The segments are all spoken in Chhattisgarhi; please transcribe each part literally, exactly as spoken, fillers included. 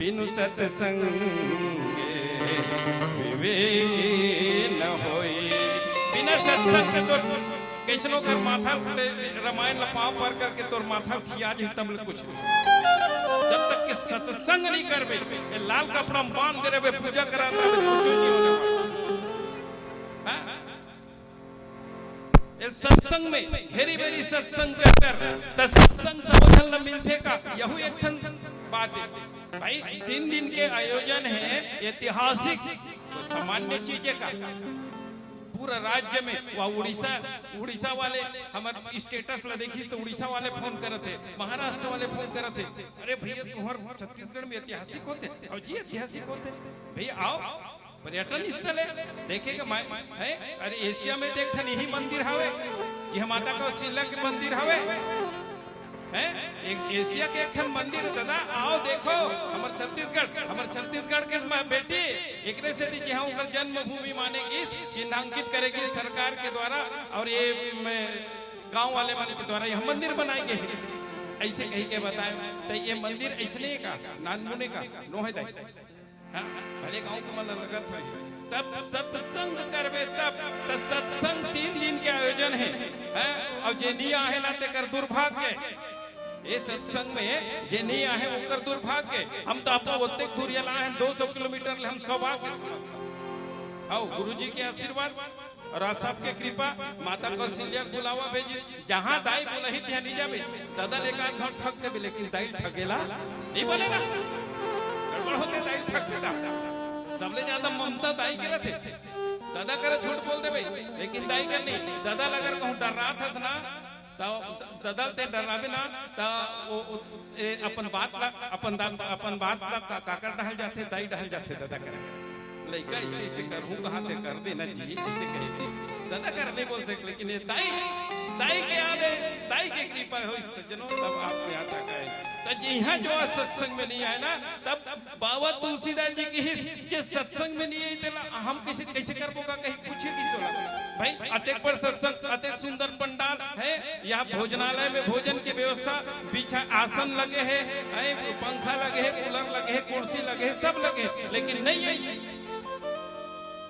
बिनु सत्संग विवेक न होई। बिना सत्संग के तो कइसनो कर माथा ते रामायण ला पाँव पर करके तोर माथा खिया जी, तब ले कुछ नहीं। जब तक के सत्संग नहीं करबे, ये लाल कपड़ा में बांध दे रहे, पूजा कराता रहे, कुछ नहीं होने वाला। हाँ? ये सत्संग में घेरी बेरी सत्संग कर, कर, त सत्संग समझल न मिलथे का? यहू एक ठन बात है। भाई, तीन दिन के आयोजन है, ऐतिहासिक, तो सामान्य चीज है का? पूरा राज्य में, वह उड़ीसा, उड़ीसा वाले हमर status ला देखिस तो उड़ीसा वाले फोन करत हे, महाराष्ट्र वाले फोन करत हे, "अरे भैया, तुम्हार छत्तीसगढ़ में ऐतिहासिक होथे?" "और जी, ऐतिहासिक होथे।" "भैया, आओ, पर्यटन स्थल है, देखे के माय है।" अरे, एशिया में तो एक ठन यही मंदिर हवे, यह माता कौशल्या के मंदिर हवे, हैं? एक एशिया के एक ठन मंदिर है दादा, आओ देखो, हमर छत्तीसगढ़, हमर छत्तीसगढ़ के म-, बेटी, एकरे सेती जिहाँ ओकर जन्मभूमि माने गिस, चिन्हांकित करे गिस सरकार के द्वारा, और ये, म, गांव वाले मन के द्वारा यह मंदिर बनाए गए हे। ऐसे कही के बताए, त ये मंदिर ऐसने का, नानमुने का, नोहे दाई। हाँ, भले गांव के मन लगत होही, तब सत्संग करबे तब, त सत्संग तीन दिन के आयोजन है, हैं? और जे नी आहे ना, तेकर दुर्भाग्य। ये सत्संग में जे नी आहे, ओकर दुर्भाग्य। हम तो अपन ओतेक दूरिया ला आहे, दो सौ किलोमीटर ले हम सौभाग्य समझथन। हव, गुरुजी के आशीर्वाद और आप सबके कृपा, माता कौशल्या के बुलावा भेजी, जहाँ दाई बुलाही तिहाँ नहीं जाबे। दादा ले एकाध घांव ठग देबे, लेकिन दाई ठगेला नहीं बोले ना, गड़बड़ होथे दाई ठग देथे। सबले ज्यादा ममता दाई के रथे, दादा करा झूठ बोल देबे, लेकिन दाई कर नहीं। दादा ला अगर कहूँ डर्राथस ना, त दादा ते डर्राबे ना, त वो, वो ए, अपन बात ला, अपन दा-, अपन बात ला का-, काकर डहल जाथे, दाई डहल जाथे, दादा करा। लइका ऐसे, ऐसे करहूँ कहा ते कर देना जी, ऐसे कहे। दादा करा नहीं बोल सके, लेकिन ये दाई, दाई के आदेश, दाई के कृपा होइस सज्जनों, तब आप में आता है। त जिहाँ जो आज सत्संग में नहीं आए ना, तब बाबा तुलसीदास जी कहिस, जे सत्संग में नहीं आई, तेला हम कइसे, कइसे करबो का, कहीं पूछे भी सोला। भाई, अतेक बड़ सत्संग, अतेक सुंदर पंडाल है, यहाँ भोजनालय में भोजन के व्यवस्था, पीछे आसन लगे है, हैं, पंखा लगे है, कूलर लगे है, कुर्सी लगे है, सब लगे है, लेकिन नहीं है।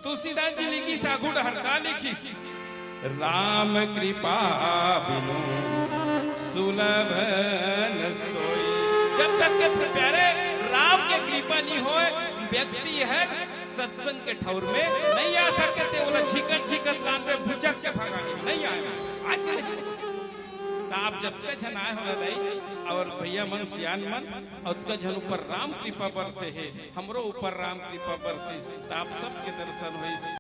तुलसीदास जी लिखिस आगू डहर का लिखिस? राम कृपा बिनु सुलभ न सोई। जब तक के प्यारे राम के कृपा नहीं होय, व्यक्ति हर सत्संग के ठौर में नहीं आ सके, ते ओला झिकत झिकत लान में भुचक के भगा दे, नहीं आए, आज नहीं। त आप जतका झन आए हो ना दाई, और भैया मन, सियान मन, अतका झन ऊपर राम कृपा बरसे हे, हमरो ऊपर राम कृपा बरसिस, त आप सबके दर्शन होइस।